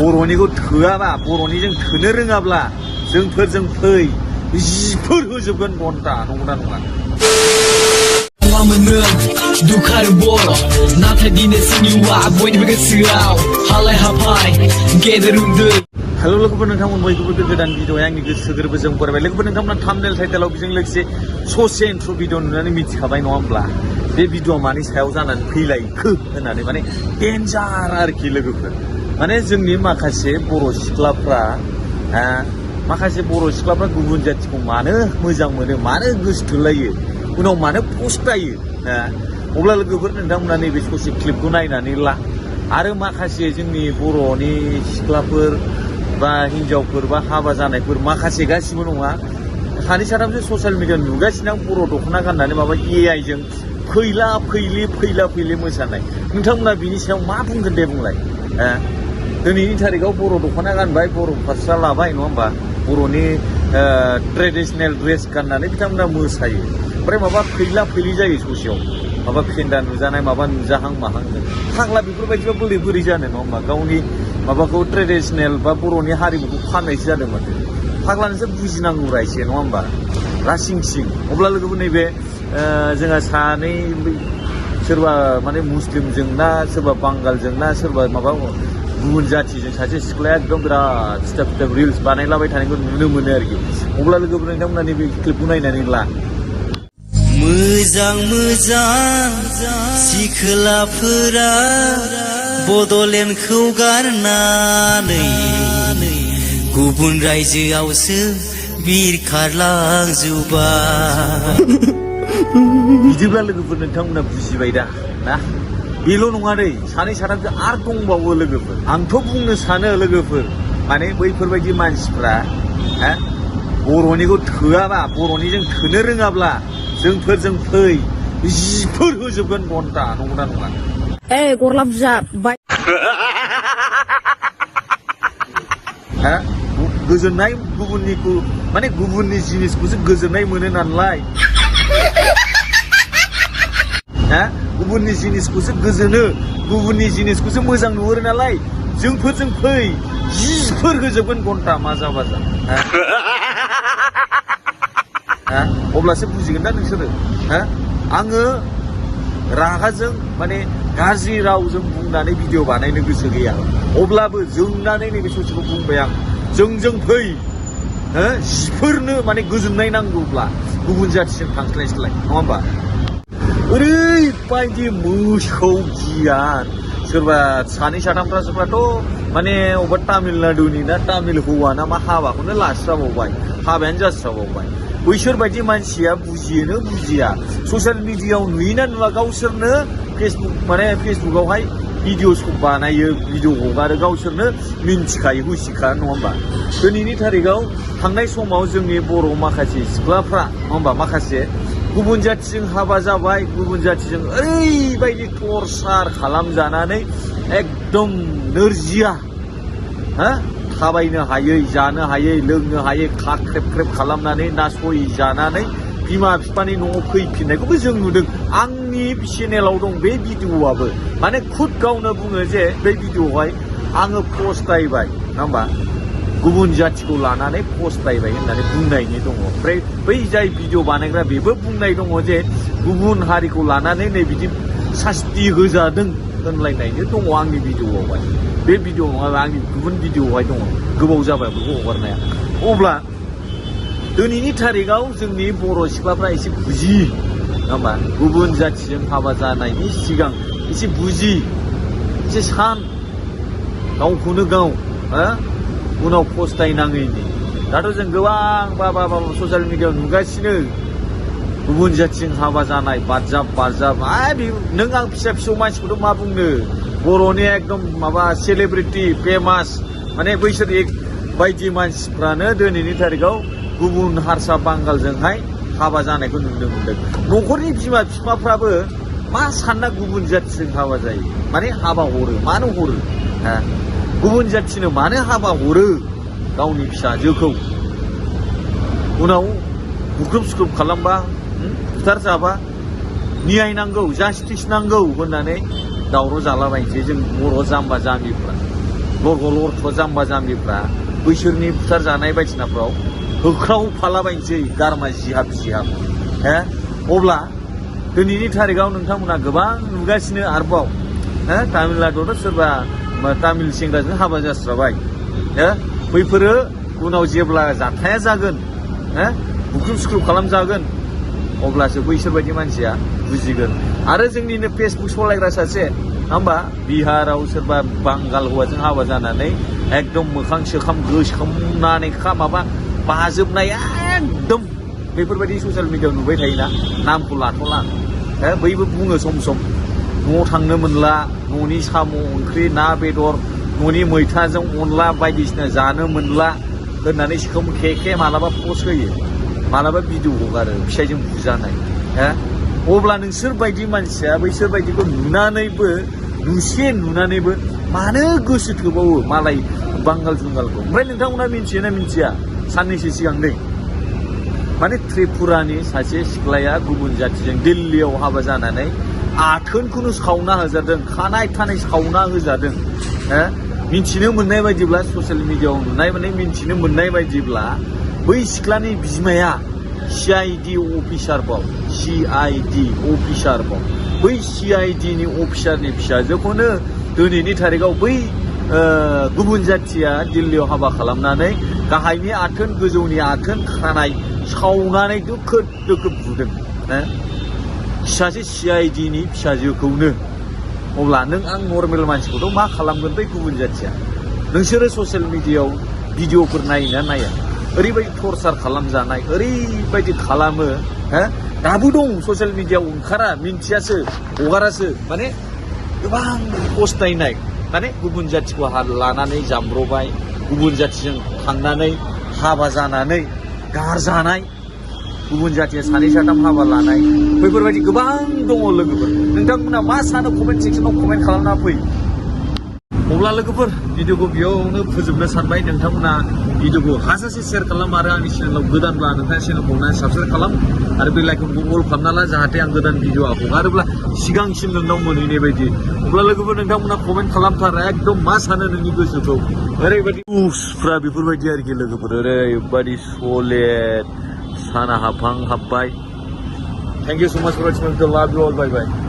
बर'निखौ थोआबा बर'निजों थोनो रोङाब्ला जोंफोरजों फै जिफोर होजोबगोन घन्टा नंगौना नङा दुखार बर' नाथाय दिनै जोंनिवा बयनिबो गोसोआव हालाय हाफाय गेदेरुंदो हेलो लोगोफोर नोंथांमोन बयखौबो गोदान भिडिअ आंनि गोसो गोरबोजों फरायबाय लोगोफोर नोंथांमोना थाम्बनेल टाइटेलाव बेजों लोगोसे ससे इन्ट्र भिडिअ नुनानै मिथिखाबाय नङा होमब्ला बे भिडिअआ मानि सायाव जानानै फैलायखो होननानै माने डेन्जार आरोखि लोगोफोर माने जोंनि माखासे बर' सिख्लाफ्रा गुबुन जाथिखौ मानो मोजां मोनो मानो गोसो थोलायो उनाव मानो फस्थायो अब्ला लोगोफोर नोंथांमोना नैबे ससे क्लिपखौ नायनानै ला आरो माखासे जोंनि बर'नि सिख्लाफोर बा हिनजावफोर बा हाबा जानायफोर माखासे गासिबो नङा सानै साथामसो ससियेल मिडिया नुगासिनो बर' दख'ना गाननानै माबा AI जों फैला फैलि मोसानाय नोंथांमोना बिनि सायाव मा बुंगोन दे बुंलाय दिनैनि थारिखआव बर' दख'ना गानबाय बर' फास्रा लाबाय नङा होमबा बर'नि ट्रेडिशनेल ड्रेस गाननानै बिथांमोना मोसायो ओमफ्राय माबा फैलि जायो ससेयाव माबा फेन्दा नुजानाय माबा नुजाहां माहांनो फाग्ला बेफोरबायदिबा बोरै जानो नङा होमबा गावनि माबाखौ ट्रेडिशनेल बा बर'नि हारिमुखौ फाननायसो जादों माथो फाग्ला नोंसोर बुजिनांगौ रायसे नङा होमबा रासिं अब्ला लोगोफोर नैबे जोंहा सानै सोरबा माने मुस्लिमजों ना सोरबा बांगालजों ना सोरबा माबा गुबुन जाथिजों सासे सिख्लाया एकदम बिराद स्टेप रिल्स बानायलाबाय थानायखौ नुनो मोनो आरोखि अब्ला लोगोफोर नोंथांमोना नैबे क्लिपखौ नायनानै ला मोजां सिख्लाफोरा बड'लेण्डखौ गारनानै गुबुन रायजोआवसो बिरखारलांजोब्बाय बिदिब्ला लोगोफोर नोंथांमोना बुजिबाय दा ना बेल' नङा दै सानै साथामसो आरो दंबावो लोगोफोर आंथ' बुंनो सानो लोगोफोर माने बैफोरबायदि मानसिफ्रा बर'निखौ थोआबा बर'निजों थोनो रोङाब्ला जोंफोरजों फै जिफोर होजोबगोन घन्टा नंगौना नङा गरला बुजा गोजोननाय गुबुननिखौ माने गुबुननि जिनिसखौसो गोजोननाय मोनो नालाय गुबुननि जिनिसखौसो गोजोनो गुबुननि जिनिसखौसो मोजां नुहुरो नालाय जोंफोरजों फै जिफोर होजोबगोन घन्टा माजा बाजा अब्लासो बुजिगोन दा नोंसोरो आङो रागाजों माने गाज्रि रावजों बुंनानै भिडिअ बानायनो गोसो गैया अब्लाबो जोंनानै नैबे ससेखौ बुंबाय आं जोंजों फै जिफोरनो माने गोजोननाय नांगौब्ला गुबुन जाथिजों थांस्लायस्लाय नङा होमबा ओरैबायदि मोसौ गियान सोरबा सानै साथामफ्राथ' माने अबेबा तामिलनाडुनि ना तामिल हौवा ना मा हाबाखौनो लास्राबावबाय हाबायानो जास्राबावबाय बैसोर बायदि मानसिया बुजियोनो बुजिया ससियेल मिडियायाव नुयोना नुवा गावसोरनो फेसबुकावहाय भिडिअसखौ बानायो भिडिअ हगारो गावसोरनो मिन्थिखायो हुसिखा नङा होमबा दिनैनि थारिखआव थांनाय समाव जोंनि बर' माखासे सिख्लाफ्रा नङा होमबा माखासे गुबुन जाथिजों हाबा जाबाय गुबुन जाथिजों ओरैबायदि टर्चार खालामजानानै एकदम नोरजिया थाबायनो हायै जानो हायै लोंनो हायै खाख्रेब खालामनानै नासय जानानै बिमा बिफानि न'आव फैफिननायखौबो जों नुदों आंनि चेनेलाव दं बे भिडिअआबो माने खुद गावनो बुङो जे बे भिडिअआवहाय आङो फस्थायबाय नङा होमबा गुबुन जाथिखौ लानानै फस्थायबाय होननानै बुंनायनि दङ ओमफ्राय बै जाय भिडिअ बानायग्रा बेबो बुंनाय दङ जे गुबुन हारिखौ लानानै नै बिदि सास्ति होजादों होनलायनायनो दङ आंनि भिडिअआवहाय बे भिडिअ नङाबा आंनि गुबुन भिडिअआवहाय दङ गोबाव जाबाय बेखौ हगारनाया अब्ला दिनैनि थारिखआव जोंनि बर' सिख्लाफ्रा एसे बुजि नङा होमबा गुबुन जाथिजों हाबा जानायनि सिगां एसे बुजि एसे सान गावखौनो गाव उनाव फस्थायनाङैनि दाथ' जों गोबां बाबा ससियेल मिडियायाव नुगासिनो गुबुन जाथिजों हाबा जानाय बारजाब नों आं फिसा मानसिखौथ' मा बुंनो बर'नि एकदम माबा सेलेब्रिटि फेमास माने बैसोर बायदि मानसिफ्रानो दिनैनि थारिखआव गुबुन हारसा बांगालजोंहाय हाबा जानायखौ नुनो मोनदों न'खरनि बिमा बिफाफ्राबो मा सानना गुबुन जाथिजों हाबा जायो माने हाबा हरो मानो हरो गुबुन जाथिनो मानो हाबा हरो गावनि फिसाजोखौ उनाव बुख्रुब सुख्रुब खालामबा बुथार जाबा न्याय नांगौ जास्टिस नांगौ होननानै दावराव जालाबायनोसै जों बर' जाम्बा जाम्बिफ्रा लरग' लरथ' जाम्बा जाम्बिफ्रा बैसोरनि बुथार जानाय बायदिसिनाफ्राव होख्रावफालाबायनोसै गारमा जिहाब जिहाब अब्ला दिनैनि थारिखआव नोंथांमोना गोबां नुगासिनो आरोबाव तामिलनाडुआवथ' सोरबा तामिल सेंग्राजों हाबा जास्राबाय बैफोरो उनाव जेब्ला जाथाया जागोन बुख्रुब सुख्रुब खालामजागोन अब्लासो बैसोरबायदि मानसिया बुजिगोन आरो जोंनिनो फेसबुक सलायग्रा सासे होमबा बिहाराव सोरबा बांगाल हौवाजों हाबा जानानै एकदम मोखां सोखाम गोसोमनानै माबा बाजोबनाय एकदम बेफोरबायदि ससियेल मिडियाआव नुबाय थायोना नामखौ लाथ'ला बैबो बुङो सम सम न'आव थांनो मोनला न'नि साम' ओंख्रि ना बेदर न'नि मैथाजों अनला बायदिसिना जानो मोनला होननानै सिखोम खे मालाबा पस्ट होयो मालाबा भिडिअ हगारो फिसाइजों बुजानाय अब्ला नोंसोर बायदि मानसिया बैसोर बायदिखौ नुनानैबो मानो गोसो थोबावो मालाय बांगाल जुंगालखौ ओमफ्राय नोंथांमोना मिन्थियोना मिन्थिया साननैसो सिगां माने त्रिपुरानि सासे सिख्लाया गुबुन जाथिजों दिल्लीयाव हाबा जानानै आथोनखौनो सावना होजादों खानाय थानाय सावना होजादों मिन्थिनो मोननाय बायदिब्ला ससियेल मिडियाआव मिन्थिनो मोननाय बायदिब्ला बै सिख्लानि बिमाया CID अफिसारबाव बै CIDनि अफिसारनि फिसाजोखौनो दिनैनि थारिखआव बै गुबुन जाथिया दिल्लीयाव हाबा खालामनानै गाहायनि आथोन गोजौनि आथोन खानाय सावनानै दोखो बुदों सासे CIDनि फिसाजोखौनो अब्ला नों आं नर्मेल मानसिखौथ' मा खालामगोन बै गुबुन जाथिया नोंसोरो ससियेल मिडियाआव भिडिअफोर नायोना नाया ओरैबायदि टर्चार खालामजानाय ओरैबायदि खालामो दाबो दं ससियेल मिडियाआव ओंखारा मिन्थियासो हगारासो माने गोबां फस्थायनाय माने गुबुन जाथिखौ लानानै जामब्रबाय गुबुन जाथिजों थांनानै हाबा जानानै गारजानाय गुबुन जाथिया सानै साथाम हाबा लानाय बैफोरबायदि गोबां दङ लोगोफोर नोंथांमोना मा सानो कमेन्ट सेक्सनाव कमेन्ट खालामना फै अब्ला लोगोफोर भिडिअखौ बेयावनो फोजोबनो सानबाय नोंथांमोना भिडिअखौ हाजासे शेयार खालाम आरो आंनि चेनेलाव गोदानब्ला नोंथाङा चेनेलखौ अननानै साबस्क्राइब खालाम आरो बेल आइकनखौ अल खालामना ला जाहाथे आं गोदान भिडिअ हगारोब्ला सिगांसिन नोंनाव मोनहैनाय बायदि अब्ला लोगोफोर नोंथांमोना कमेन्ट खालामथार एकदम मा सानो नोंनि गोसोखौ ओरैबायदि उफ्रा बेफोरबायदि आरोखि लोगोफोर ओरैबायदि सलेद साना हाबहां हाब्बाय थेंक इउ सो माच फर वाचिं लाभ इउ अल बाय बाय